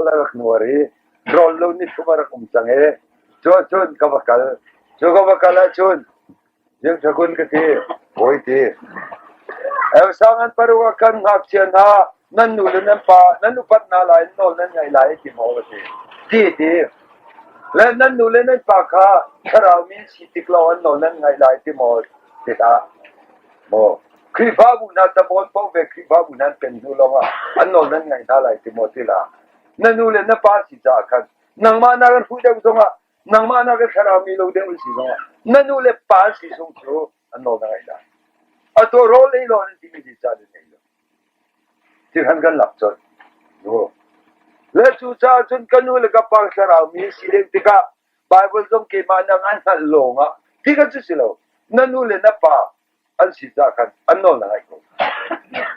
A rak nuar i rawl lo ni thum a rak um cang i cu ahcun ka va kal. Cu ka va kal ahcun Jimthakun ka ti, hawi ti. Sang an paruk ah khan ngakchia hna nan nu le nan pa nan upat hna lai nawl nan ngaih lai ti maw ka ti. Ti ti. Le nan nu le nan pa kha thlarau mi si tik lawng an nawl nan ngaih lai ti maw ti hlah. Maw. Khrihfabu hna tabawn paoh ve Khrihfabu hna an pen hnu lawngah an nawl nan ngaih hna lai ti maw ti la. Na nu le na pa si caah khan nangmah na kan hruh deuh zongah nangmah na kan thlarau mi lo deuh an si zongah na nu le pa si zong cu an nawl na ngaih lai. Atu rawl ei law nan timi hi ca nan ei lo. Ti khan kan lak colh. Le cu caah cun ka nu le ka pa thlarau mi si deuh tikah Bible zong keimah nang an hngalh lawngah ti kan cu si lo. Na nu le na pa an si caah khan an nawl na ngaih ko.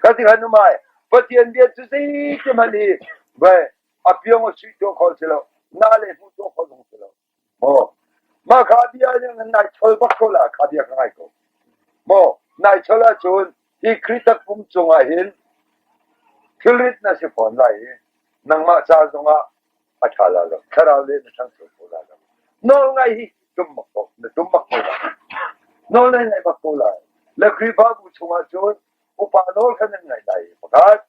Ka ti khan umai Pathian bia cu zeiti hmanh hi vai a piong a sui tuah kho si lo na le hmu tuah kho zong si lo. Maw mah kha bia nih nai chol bak ko la kha bia ka ngai ko. Maw nai chol ahcun hi Khrih takpum cungah hin thilrit na si fawn lai i nangmah ca zongah a ṭha la lo. Thlarau le na ṭhangcho kho la lo. Nawl ngai hi tum bak ko, na tum bak ko lai. Nawl nai ngai bak ko lai. Le Khrihfabu chungah cun upa nawl kha nan ngaih lai pakhat.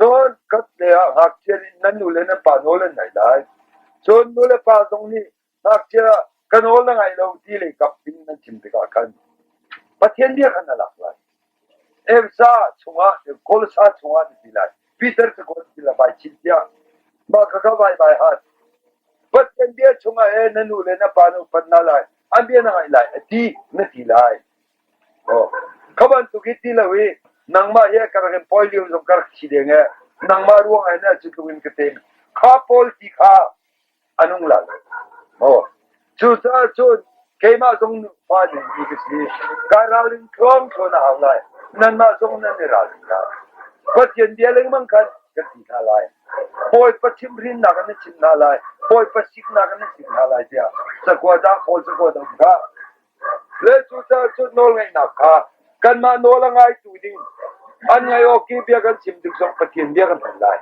Cun kat le ah ngakchia nih nan nu le nan pa nawl an ngaih lai. Cun nu le pa zong nih ngakchia ka nawl na ngai lo ti lei kap in nan chim tikah khan Pathian bia khan na lak lai. Efesa chungah Kolosa chungah na ti lai. Peter cakuat ti la vai chin tiah mah khakha vai vai hat. Pathian bia chungah he na nu le na pa na upat hna lai. An bia na ngaih lai a ti na ti lai. Oh. Kha bantuk hi ti lo i nangmah hi ka rak in poi lio zong ka rak thi deng e. Nangmah ruang ah na cu tluk in ka tem. Kha pawl ti kha a nung la lo. Maw? Cucaah cun keimah zong fa ningmi ka si. Ka ralrin thluang thluan a hau lai. Nanmah zong nan i ralrin lai. Pathian bia lengmang khan kan ti hna lai. Bawipa chimhrinnak in na chim hna lai. Bawipa siknak in na chim hna lai tiah cakuat ah Paul cakuat a um khah. Le cucaah cun nawlngeihnak kha kanmah nawl a ngaitu ding an ngaih awk i bia kan chim tik zong Pathian bia kan hman lai.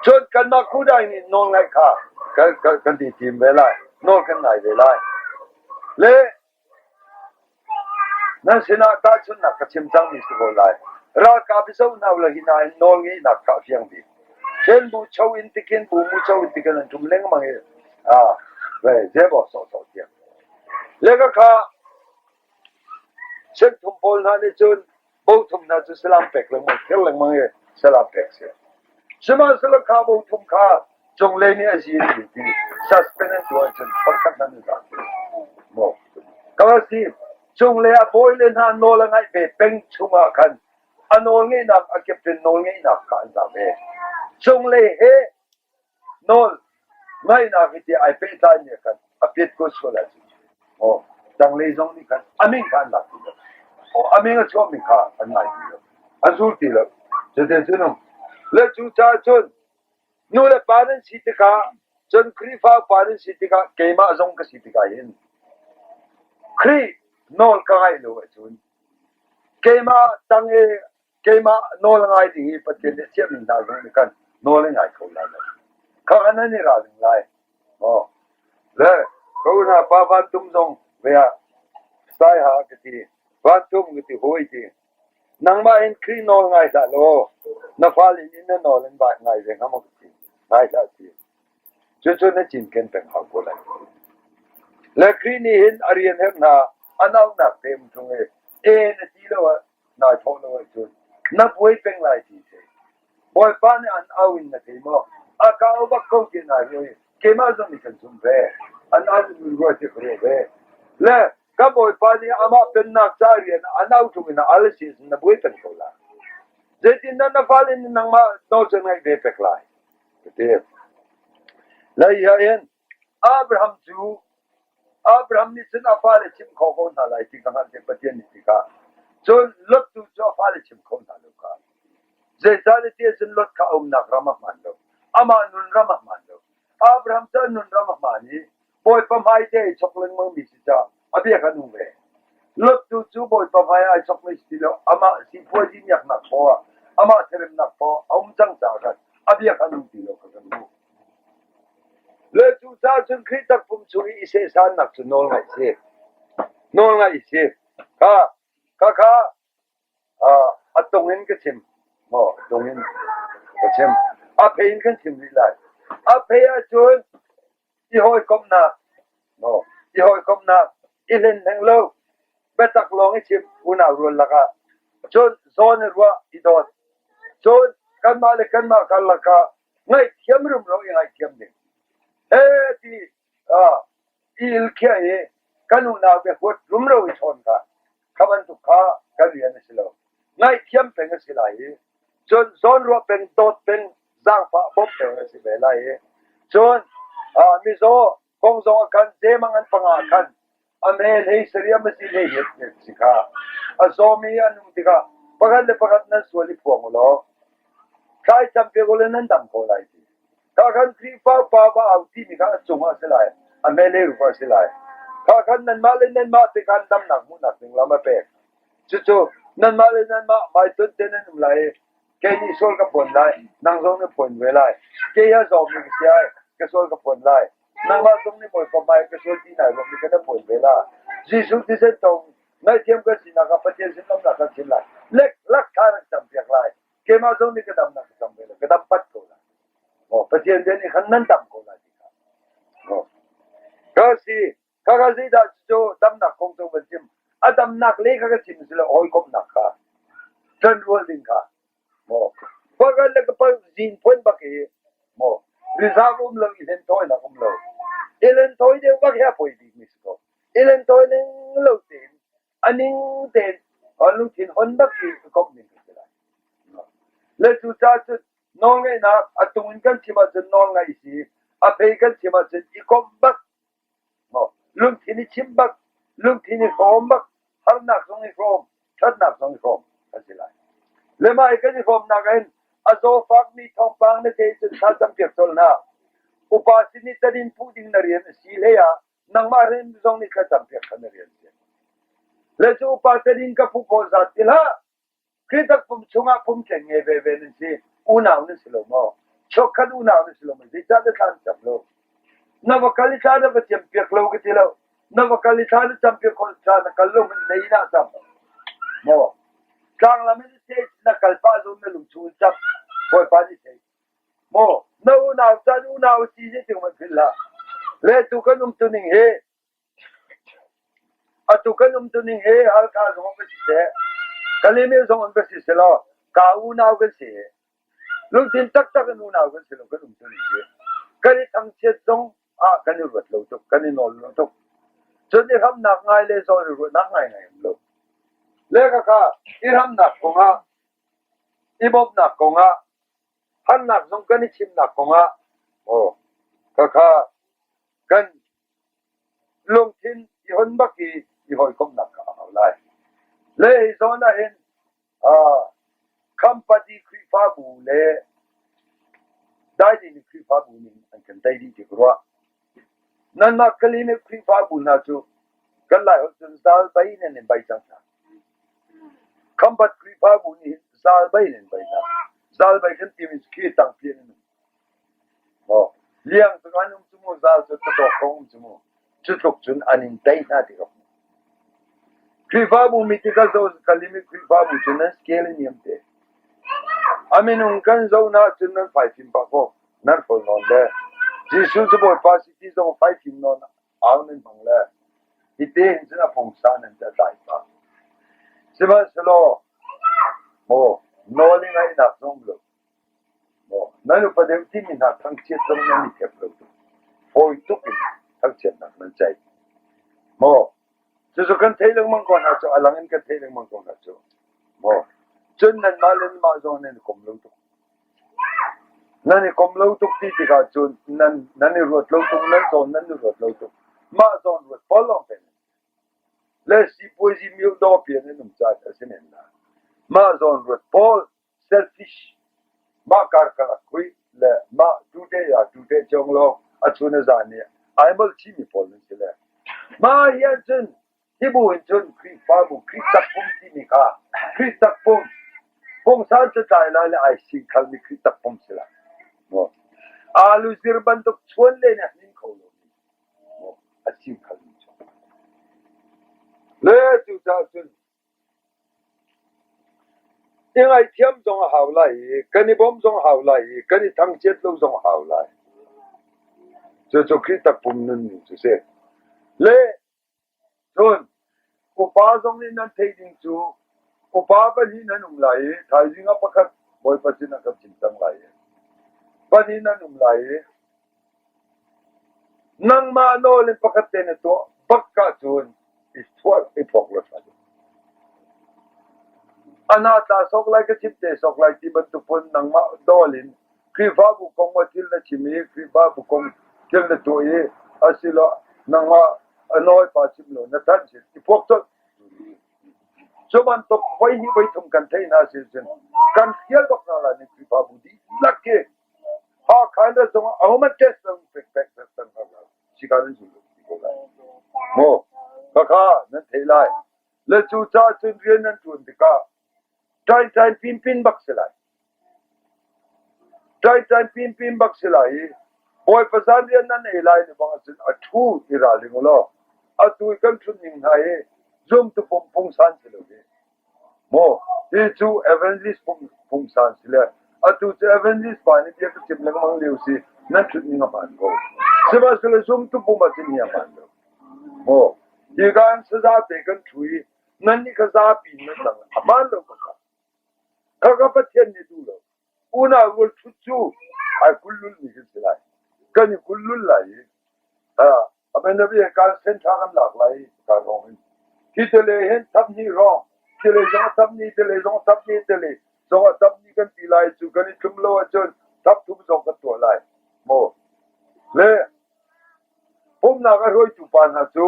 Cun kanmah Kudai nih nawlngaih kha kan ti tim ve lai, nawl kan ngai ve lai. Le nan sinah tahchunhnak ka chim cangmi si ko lai. Ralkap i zoh hna ulaw hi nain nawlngeihnak kha a fiang bik. Then bu cho in tikin bu mu cho in tikin an ṭum lengmang i ah ve zebo sawhsawh tiang. Le ka kha senthum pawl hna nih cun bothum hna cu salam pek lengmang thir lengmang i salam pek si. Sihmanhsehlaw kha bothum kha cunglei nih a zin ti ti suspend an tuah cun pakhat hmanh an zang ti. Maw. Ka si cunglei ah bawi le hna nawl a ngaih ve peng chungah khan a nawlngeihnak a captain nawlngeihnak kha an zam ve. Cunglei he nawl ngaihnak hi ti ai pehtlai mi khan a piat ko sual ahcun aw tanglei zong nih khan a min kha an lak ti lo. Aw a min a chuahmi kha an ngai ti lo. An zul ti lo. Cutin cun um. Le cu caah cun nu le pa nan si tikah cun Khrihfa upa nan si tikah keimah zong ka si tikah hin Khrih nawl ka ngaih lo ahcun Keimah tang i keimah nawl a ngai ding i Pathian nih a chiahmi hna zong nih khan nawl an ngai kho lai lo. Kha nan i ralring lai. Maw? Le ka unau pa Van Tum zong ve ah sai ha ka ti. Van Tum ka ti hawi ti. Nangmah in Khrih nawl ngai hlah law na fale nih na nawl an ngai ve hnga maw ka ti. Ngai hlah ti. Cucu na cinken peng hau ko lai. Le Khrih nih hin a rian herh hna a naunak te um ṭung i e na ti lo ah nai thawh lo ahcun na buai peng lai ti thei. Bawipa nih an au in na thei maw? A ka au bak ko ti nai ruah i keimah zong nih kan zumh ve. An au in ruah ti ka ruah ve. Le ka Bawipa nih amah pennak ca rian an au ṭung in a al si na buai peng ko lai. Zeitindah na fale nih nangmah nawl cu ngaih ve pek lai? Ka ti. Lei ah hin Abraham cu Abraham nih cun a fale chim kho ko hna lai ti ka hngalh i Pathian nih tikah cun Lot tu cu a fale chim kho hna lo kha. Zeicahtiah cun Lot kha a umnak ram a hmaan lo. Amah nun ram a hmaan lo. Abraham cu a nun ram a hmaan i Bawipa hmai te i chok lengmang mi si caah a bia kha nung ve. Lot tu cu Bawipa hmai ai chok mi si ti lo amah sipuazi miaknak paw ah amah theremnak paw a um cang caah khan a bia kha nung ti lo kha kan. Cucaah cun Khrih takpum chung i i sehsannak cu nawl ngaih si. Nawl ngaih si. Kha khakha a tung in ka chim. Maw a tung in ka chim. A phei in kan chim rih lai. A phei ahcun i hawikomhnak maw i hawikomhnak i hlen hleng lo biatak lawng i chim unau rual lakah cun zawn i ruah i dawt cun kanmah le kanmah karlak ah ngaihthiam rumro i ngaihthiam ding he ti i ilkhiah i kan unau biahuat rumro i chawn kha kha bantuk kha kan rian a si lo ngaihthiam peng a si lai i cun zawnruah peng dawt peng zaangfah bawmh peng a si ve lai i cun mizaw kong zong ah khan zemang an panga khan a mel hei sariam a si hlei hian ti si kha a zawmi an um tikah pakhat le pakhat nan sual i phuang u law thlai piak u law nan dam ko lai ti kha khan Khrihfa upa va au timi kha a cungah a si lai a hmelei rup ah a si lai kha khan nanmah le nanmah te khan damnak hmuhnak ding lam a pek cucu nanmah le nanmah hmaitonh te nan um lai i kei nih sual ka phuan lai nang zong na phuan ve lai kei a zawmi ka si ai ka sual ka phuan lai nangmah zong nih Bawipa hmai ka sual ti nai ruang ka na phuan ve la Jesuh thisen thawng ngaihthiam kan sinak ah Pathian sin lamnak kan chim lai lek lak thla rak cam piak lai keimah zong nih ka damnak ka cam ve lai ka dam pat ko lai maw Pathian bia nih khan nan dam ko lai ti kha maw ka si ka ka zeidah cu damnak kong cu van chim a damnak le kha ka chim si lo hawikomhnak kha ṭan rual ding kha maw pakhat le ka pa zin phuan bak i maw reserve um lo i hlenthawinak um lo i hlenthawi deuh bak hi a poi bik mi si ko i hlenthawi ning lo tein a ning tein lungthin hon bak i komh ning ka si lai le cucaah cun nawlngeihnak a tung in kan chim ahcun nawlngaih si a phei kan chim ahcun i komh bak lungthin i chim bak lungthin i hrawm bak harnak zong i hrawm ṭhatnak zong i hrawm kan si lai le mah i kan i hrawmnak in a zawfakmi thawngpang na theih cun thla campiak colh hna upa sin i tadin puh ding na rian a si hlei ah nangmah rian zong nih thla campiak kha na rian si le cu upa tadin ka phu pawl zat ti hlah Khrih takpum chungah pumtling ngei veve nan si. Unau nan si lo maw? Chuakkhat unau nan si lo maw? Zeicah na thla na cam lo? Na va kal i thla na va campiak lo ka ti lo. Na va kal i thla na campiak khawh thla na kal lo hmanh na inn ah cam. Maw? Tlanglam in na na kal pah zong na lung chung in cam. Bawipa nih thei. Maw? Na unau caan unau si zeitik hmanh philh hlah. Le tu kan um tuning hi Atu kan umtuning hi Halkha zong an va siseh, Kalemyo zong an va si selaw ka unau kan si. Lungthin taktak in unau kan si lo kan umtuning hi. Kan i thangchiat zong ah kan i ruat lo tuk, kan i nawl lo tuk. Cun i hramnak ngai le zawn i ruahnak ngai ngai um lo. Le khakha i hramnak kongah, i bawmhnak kongah, harnak zong kan i chimnak kongah, aw, khakha kan lungthin i hon bak i i hawikomhnak kha a hau lai. Le hi zawn ah hin Khampati Khrihfabu le Daidin Khrihfabu nih an kan tei dih tik ruah. Nanmah Kalime Khrihfabu hna cu kan Laiholh cun zal bai nan in bai cang hna. Khampat Khrihfabu nih hin zal bai nan bai hna. Zal bai kan timi khi tangpi an um. Maw liang cu an um cu mu zal cu tatawk ko um cu mu cu tluk cun an in tei hna ti ka hmuh. Khrihfabu mi ti ka zo kalimi Khrihfabu cu nan scale in niam te. A minung kan zo na cun nan faifim pah ko nan hrawl nawn le Jesuh cu Bawipa si ti zong faifim nawn au nan hmang le hi te hin cun a phungsa nan te a tlai pah. Sihmanhsehlaw maw nawl i ngaihnak zong lo Nan upa deuh timi hna thangchiat zong nan i thep lo tuk. Fawi tuk in thangchiatnak nan ceih. Maw cucu kan theih lengmang ko hna cu a lang in kan theih lengmang ko hna cu. Maw cun nanmah le nanmah zong nan i kom lo tuk. Nan i kom lo tuk ti tikah cun nan nan i ruat lo tuk, nan zawn nan i ruat lo tuk. Mah zawn ruat pawl lawng te le sipuazi myo daw pian an um caah a si men lai. Mah zawn ruat pawl selfish mah karkalak hui le mah tute ya tute cong lawng a chun a zan i ai molh chihmi pawl nan si le mah hi ahcun hi bu in cun Khrihfabu Khrih takpum timi kha Khrih takpum pungsan cu tlai lai le ai singkhalmi Khrih takpum si lai. Alu zir bantuk chuan len a hnin kho lomi. A si kha mi cu. Le cucaah cun i ngaihthiam zong a hau lai i kan i bawmh zong a hau lai i kan i thangchiat lo zong a hau lai. Cucu Khrih takpum nunning cu si. Le cun upa zong nih nan theih ding cu upa pahnih nan um lai i thaizing ah pakhat Bawipa sinah kan chim cang lai i pahnih nan um lai i nangmah nawl in pakhat te na tuah bak ahcun i thuah i phok law ṭha deuh. A na tla sawk lai ka chim te sawk lai ti bantuk phun nangmah nawl in Khrihfabu kong ah thil na chim i Khrihfabu kong thil na tuah i asiloah nangmah a nawipa chim lo na thanh chin i phuak colh. Cu bantuk voi hnih voi thum kan theih hna si cun kan hrial bak hna lai ning Khrihfabu dihlak hi Hakha in zong ah ahohmanh test lo pek pek pek pek hna lai. Sika nan zul lo ti ko lai. Maw khakha nan theih lai. Le cu caah cun rian nan ṭuan tikah ṭainṭain pinpin bak si lai. Ṭainṭain pinpin bak si lai i Bawipa zanriah nan ei lai ni bang ahcun a ṭhu i ralring u law atu i kan ṭhut ning hna hi zumtu pum pungsan si lo hi. Maw hi cu evangelist pungsan si le atu cu evangelist pa nih bia ka chim lengmang lio si nan ṭhut ning a hmaan ko. Sihmanhsehlaw zumtu pum ahcun hi a hmaan lo. Maw hi ka an saza te kan ṭhu i nan nih kha zapi in nan cang a hmaan lo bak. Khakha Pathian nih duh lo. Unau rual ṭhut cu ai kullulmi kan si lai. Kan i kullul lai i a bianabi kan sen ṭha kan lak lai i ka hrawng in. Hi tele hin thap hnih hrawng, tile zong a thap hnih, tile zong a thap hnih, tile zong a thap hnih kan ti lai cu kan i tlum lo ahcun thap thum zong kan tuah lai. Maw? Le pumnak a hruaitu pa hna cu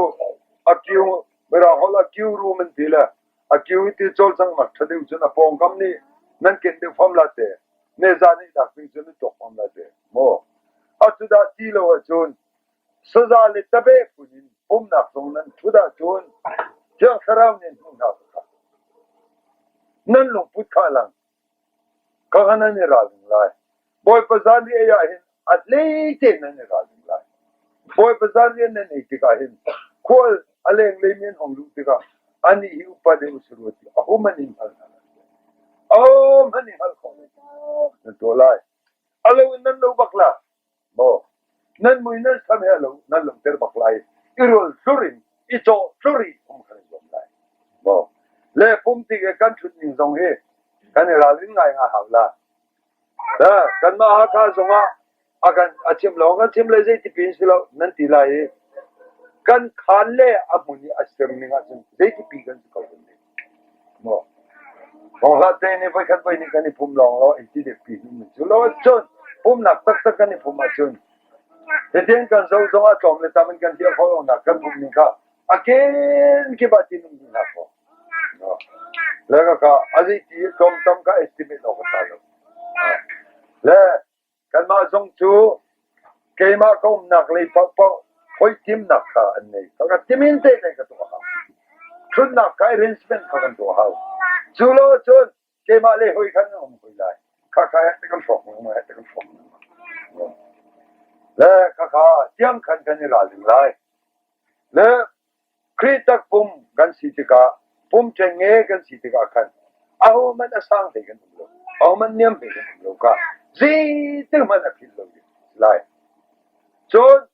a kiu Mirang holh ah kiu room an ti le A kiu i ti cawlcanghnak ṭha deuh cun a pawngkam nih nan ken deuh fam la te, neza nih dak ding cun nan tuak fam la te, maw? Atu dah ti lo ahcun saza le tabeh phun in pumnak zong nan ṭhut ahcun Thiang Thlarau nih an hmuh hna kha nan lungput kha a lang. Khakha nan i ralring lai. Bawipa zanriah ei ah hin a hleice nan i ralring lai. Bawipa zanriah nan ei tikah hin khual a lenglei mi an hung luh tikah anih hi upa deuh a si rua ti ahohmanh in hngal hna hlah seh. Ahohmanh in hngalh khawh lo nan tuah lai. A lo in nan lo bak la. Maw nan mui nan sam he lo nan lungter bak lai i rawl tlur in i cawh tlur i um kan i zuam lai. Maw le pum tik i kan ṭhut ning zong hi kan i ralrin ngai nga hau la. Kanmah Hakha zongah a kan a chim lo kan chim le zeiti pin si lo nan ti lai i kan khaan le a hmun i a ser ning ahcun zeiti pi kan si ko kan ti. Maw Thawng te nih voikhat voi nih kan i phum lawng law ei ti dek pi hin cu lo ahcun pumnak taktak kan i phum ahcun hitin kan zo zong ah tlawm le tam in kan hliah khawh lonak kan phum ning kha a ken kip ah tin um ding hna kaw le ka ka a zei ti tlawm tam ka estimate awk a ṭha lo le Kanmah zong cu keimah ka umnak lei paohpaoh hawi timnak kha an nei. Ka timin te ka tuah hau. Ṭhutnak kha arrangement kha kan tuah hau. Cu lo cun keimah le hawi khan an um hoi lai. Kha kha he kan hrawk lengmang he kan hrawk lengmang. Le kha kha tiang khan kan i ralring lai. Le Khrih takpum kan si tikah pum ṭengnge kan si tikah khan ahohmanh a sang hlei kan um lo, ahohmanh niam hlei kan um lo kha zeitik hmanh a philh lo ding a si lai. Cun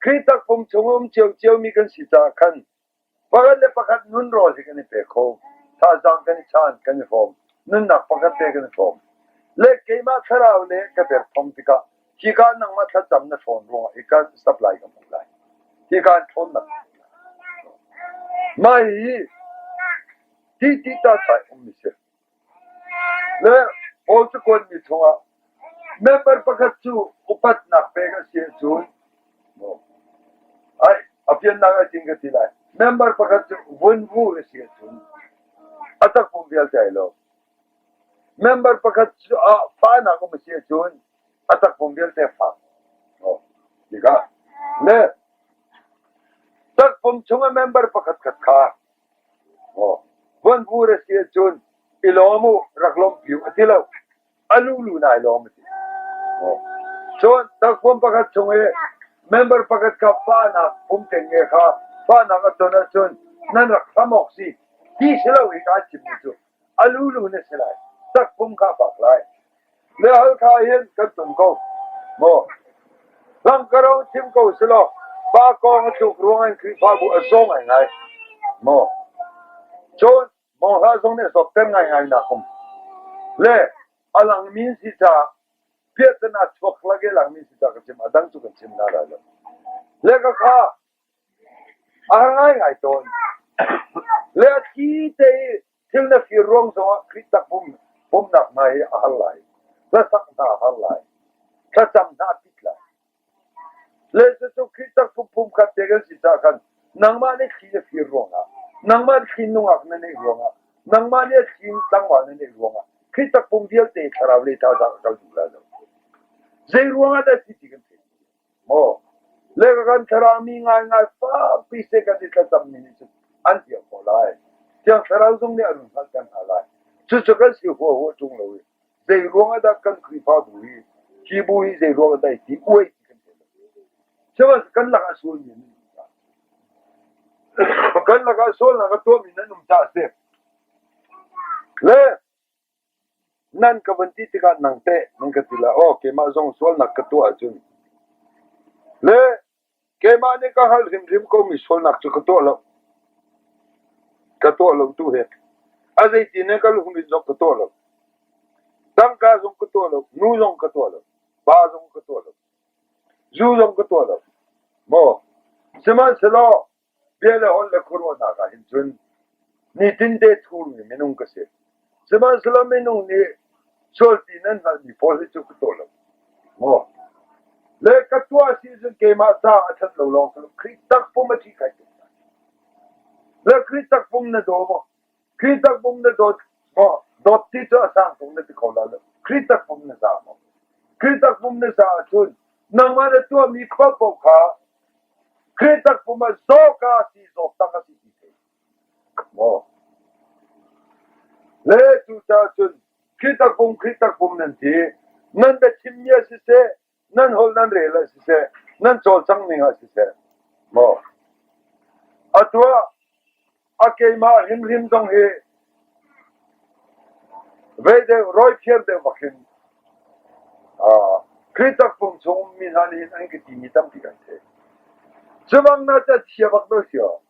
Khrih takpum chung um ciocio mi kan si caah khan pakhat le pakhat nun rawl hi kan i pe kho, thazaang kan i chaan, kan i hrawm, nunnak pakhat te kan i hrawm. Le keimah thlarau le ka derthawm tikah Hika nangmah thlacam na hrawn ruangah hika supply ka hmuh lai. Hika in ṭhawnnak ka hmuh lai. Mah hi ti ti ta sai ummi si. Le Paul cakuatmi chungah member pakhat cu upatnak pek a si ahcun ai a fiannak ai tin ka ti lai. Member pakhat cu vunvu a si ahcun a takpum vialte ai lo. Member pakhat cu ah fahnak um a si ahcun a takpum vialte a fak. Oh, tikah le takpum chung a member pakhat khat kha oh, vuanvur a si ahcun i lawm u rak lawmhpi u a ti lo. A lulu nai lawm a ti. Oh. Cun takpum pakhat chung i Member pakhat kha fahnak pum ṭengnge kha fahnak a ton ahcun nan rak hlam awk si. Ti si lo hi kaa chimmi cu a lulu na si lai. Takpum kha a fak lai. Le Halkha hin kan tum ko. Maw? Lamkaro chim ko selaw pa kong a tluk ruang in Khrihfabu a zaw ngaingai. Maw? Cun Mawhla zong nih a zawtter ngaingai nak um. Le a langmi si caah piahtana chuak lak i langmi si caah ka chim a dang cu kan chim hna lai lo. Le ka kha a har ngaingai tawn. Le a thli te i thil na fir ruang zongah Khrih tak pumnak hna hi a har lai. Hlasak hna a har lai. Thlacam hna a pit lai. Le cucu Khrih takpum pumkhat te kan si caah khan nangmah nih thli na fir ruangah, nangmah nih thli nungak na neih ruangah, nangmah nih a thli tlangval na neih ruangah Khrih takpum vialte thlarau le thazaang a kal duh lai lo. Zei ruangah dah si ti kan thei maw? Le kan thlarau mi ngaingai fakpi se kan i thlacammi nih cun an thiam khawh lai. Thiang thlarau zong nih a run hngalhter hna lai. Cucu kan si huahua ṭung lo i Zei ruang ah dah kan Khrihfabu hi hi bu hi zei ruang ah dah ti uai ti kan thei lo. Sihmanhsehlaw kan lakah sualmi nan um caah kan lakah sualnak a tuahmi nan um caah a si. Le nan ka van ti tikah nang teh nan ka ti lai aw keimah zong sualnak ka tuah ahcun le Keimah nih ka hngalh hrimhrim komi sualnak cu ka tuah lo. Ka tuah lo tu hi. A zeitin in ka lungrin zong ka tuah lo. Tangka zong ka tuah lo. Nu zong ka tuah lo. Pa zong ka tuah lo. Zu zong ka tuah lo. Maw? Sihmanhsehlaw bia le holh le khuaruahnak ah hin cun nitinte thurmi minung ka si. Sihmanhsehlaw minung nih sualpi nan hngalhmi pawl hi cu ka tuah lo. Maw? Le ka tuah si cun keimah ca a ṭhat lo lawng si lo. Khrih takpum a ṭhi kai tuk lai. Le Khrih takpum na daw maw? Khrih takpum na dawt maw? Dawt ti cu a sang tuk na ti kho lai lo. Khrih takpum na za maw? Khrih takpum na za ahcun nangmah na tuahmi khua paoh kha Khrih takpum ah zawka si zawk tak a si ti thei. Maw? Le cucaah cun Khrih takpum Khrih takpum nan ti, nan biachimmi ah siseh, nan holh nan rel ah siseh, nan cawlcangh ning ah siseh, maw? Atu ah a keimah hrimhrim zong hi ve deuh rawiphiar deuh bak hin Khrih takpum chung ummi hna nih hin an ka timi tampi kan theih. Cubang na ca chia bak do sio.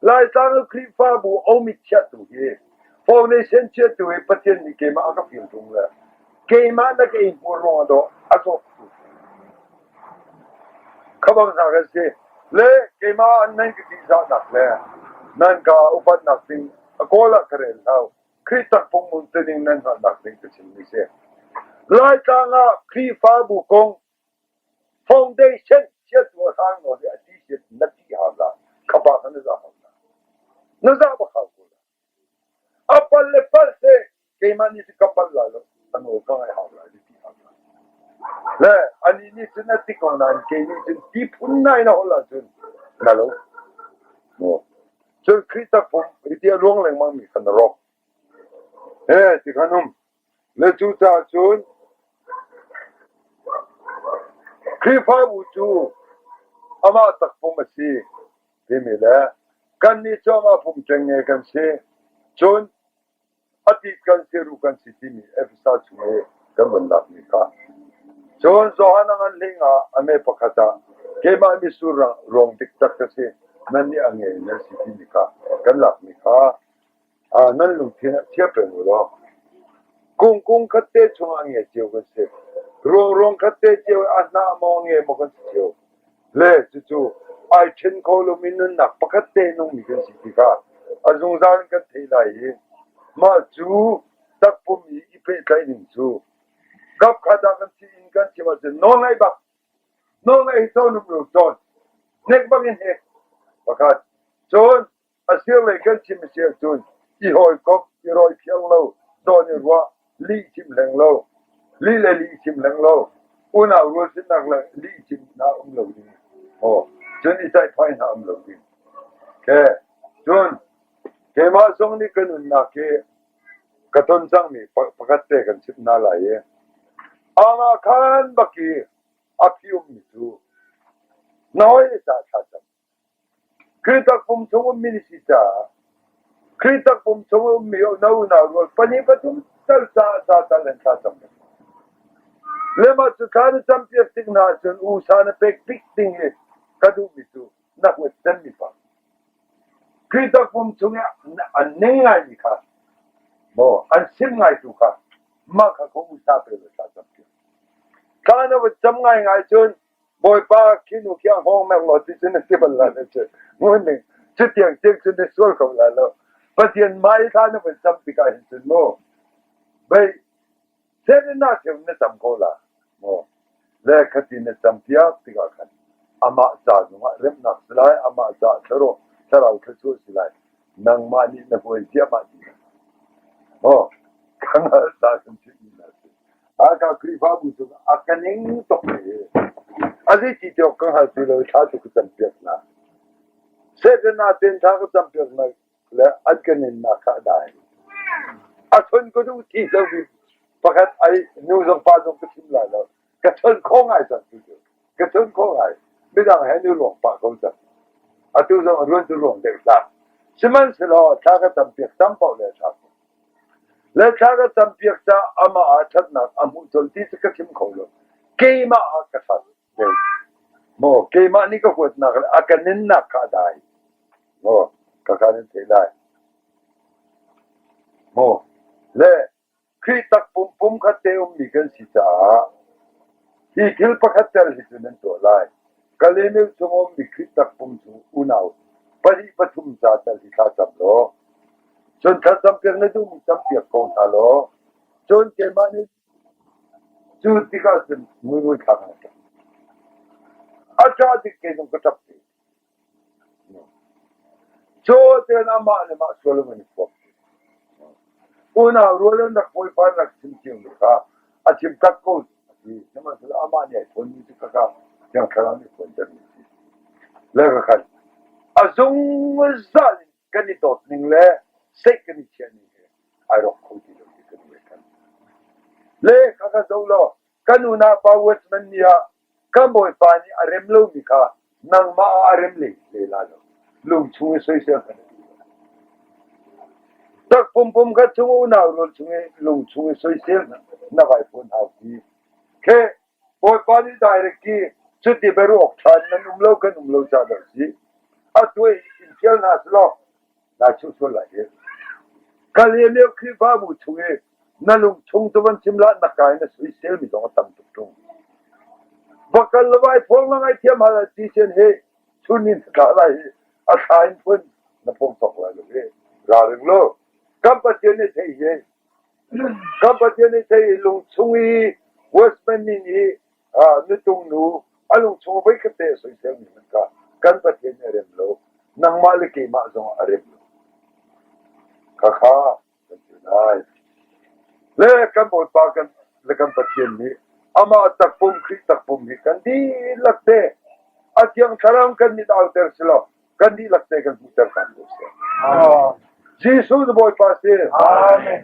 Laitlang Khrihfabu omit chiatu hi foundation chiatu hi Pathian nih keimah a ka fir tung le keimah na ka inhmur ruang ah a zawt tu. Khabang hna kan si. Le keimah nan ka ṭihzahnak le nan ka upatnak ding a kawl ah ka rel hau. Khrih takpum umtuning nan hngalhnak ding ka chimmi si. Laitlang ah Khrihfabu kong foundation chiatu a hrang nawl i a ti siat na ti hau la. Khapa kha na zah hau la. Na zah bak hau ko la. A pal le pal seh keimah nih cun ka pal lai lo a nawl ka ngaih hau lai ti hau lai. Le anih nih cun a ti ko nain kei nih cun ti phun nai na holh ahcun na lo. Maw. Cun Khrih takpum hi ti a luang lengmang mi kha na rawk. He ti khan um. Le cucaah cun Khrihfabu cu amah takpum a si timi le kannih cu amah pum ṭengnge kan si. Cun a tit kan si, ruh kan si timi Efesa chung i kan vun lakmi kha. Cun Johan a ngan hleng ah a me pakhat ah keimah mitsur ruang dik tak ka si, nannih a nge nan si timi kha kan lakmi kha nan lungthin ah chia peng u law kung kung khat te chungah nge cio kan si. Ruang ruang khat te cio a hnah maw nge maw kan si cio. Le cucu ai ṭhen kho lomi nunnak pakhat te nungmi kan si tikah a zungzal in kan theih lai i mah cu takpum i i pehtlaih ning cu kapkhat ah kan si in kan chim ahcun nawlngaih bak nawlngaih hi cawn um lo cawn hnek bak in hnek pakhat cun A sirlei kan chim a si ahcun i hawikomh, i rawiphiang lo, zawn i ruah, lih chim hleng lo, lih le lih chim hleng lo, unau rual sinak le lih chim hna um lo ding. Aw, cun i ceihphai hna um lo ding. Ke, cun keimah zong nih ka nunnak hi ka ton cangmi pakhat te kan chimh hna lai i amah khan bak i a phi ummi cu. Na hawi caah thla cam. Khrih takpum chung ummi na si caah Khrih takpum chung ummi na unau rual pahnih pathum tal caah ca tal in thla cam lengmang. Le mah cu thla na campiak tik hna ahcun usa na pek bik ding hi ka duhmi cu na huat cemmi pa. Khrih takpum chung i an ning ngaimi kha maw an sim ngaitu kha mah kha kho usa pe law thla campiak. Thla na va cam ngaingai cun Bawipa khi nu khi a hngawng mer law ti cu na ti bal lai lo cu. Ngun ning cutiang tiang cun na sual ko lai lo. Pathian hmai thla na vun cam tikah hin cun mu bei senin cheu na cam ko la mu le khati na cam piak tikah khan amah ca zongah remnak si lai amah ca thlarau thlarau thluachuah si lai nangmah nih na huai ziahmah ti maw ka ngal ta kan chimmi na si Hakha Khrihfabu cu a ka ning tuk i a zeiti ti awk ka hngal ti lo i thla cu ka campiak hna. Satan ah ten thla ka campiak hna le an ka ninnak kha a dai. A chon ka duh ti lomi pakhat ai nu zong pa zong ka chim lai lo. Ka chon kho ngai cang tu cu. Ka chon kho ngai. Midang he nu ruang pah ko cang. Atu zong a ruan cu ruang deuh hlah. Sihmanhsehlaw thla ka campiak tam paoh le a ṭha ko. Le thla ka campiak caah amah ah ṭhatnak a hmuh colh ti cu ka chim kho lo. Keimah ah ka ṭhat deuh. Maw keimah nih ka huatnak le a ka ninnak kha a dai. Maw ka kha nan theih lai. Maw le Khrih takpum pumkhat te ummi kan si caah hi thil pakhat tel hi cu nan tuah lai. Kalemeu chung ummi Khrih takpum cu unau pahnih pathum ca tal hi thla cam law cun thlacam piak na duhmi campiak ko hna law cun keimah nih cu tikah cun muimui thlak na ṭap. A ṭah tik kei zong ka ṭap te. Cu tein amah le mah sual an i thuam. Unau rual an rak bawipa an rak chim ciomi kha a chim tak ko a ti. Sihmanhsehlaw amah nih ai thawnmi cu khakha Thiang Thlarau nih thawntermi a si. Le ka khan a zungzal in kan i dawt ning le seih kan i chiah ning hi ai rawk kho ti lo ti kan i kan. Le khakha zoh law kan unau pa Westman nih ah Kan Bawipa nih a rem lomi kha nangmah ah a rem le le la lo. Lungchung i soisel hmanh a duh lo. Takpum pum khat chung unau rual chung i lungchung i soisel na vai fawn hau ti. Khe Bawipa nih direct ki cuti biaruak ṭhan nan um lo kan um lo ca dah si. Atu in fial hna selaw naa chuh sual lai hi. Kalelio Khrihfabu chung i na lungchung cu van chim lah na kai na soisel mi zong a tam tuk ṭung. Va kal la vai phuang la ngaithiam hal ah ti sian he chun in thla lai hi a thla in phun na phuang sok lai lo hi. Ralring lo. Kan Pathian nih thei hi kan Pathian nih thei i lungchung i Westman nih i nutung nu a lungchung voi khat te a soisel mi hmanh kha kan Pathian nih a rem lo. Nangmah le keimah zong a rem lo. Khakha kan ti lai. Le kan Bawipa kan le kan Pathian nih amah takpum Khrih takpum hi kan dihlak te a thiang thlarau kan mit auter si law kan dihlak te kan hmuhter hram ko seh. Jesuh na Bawipa si. Amen.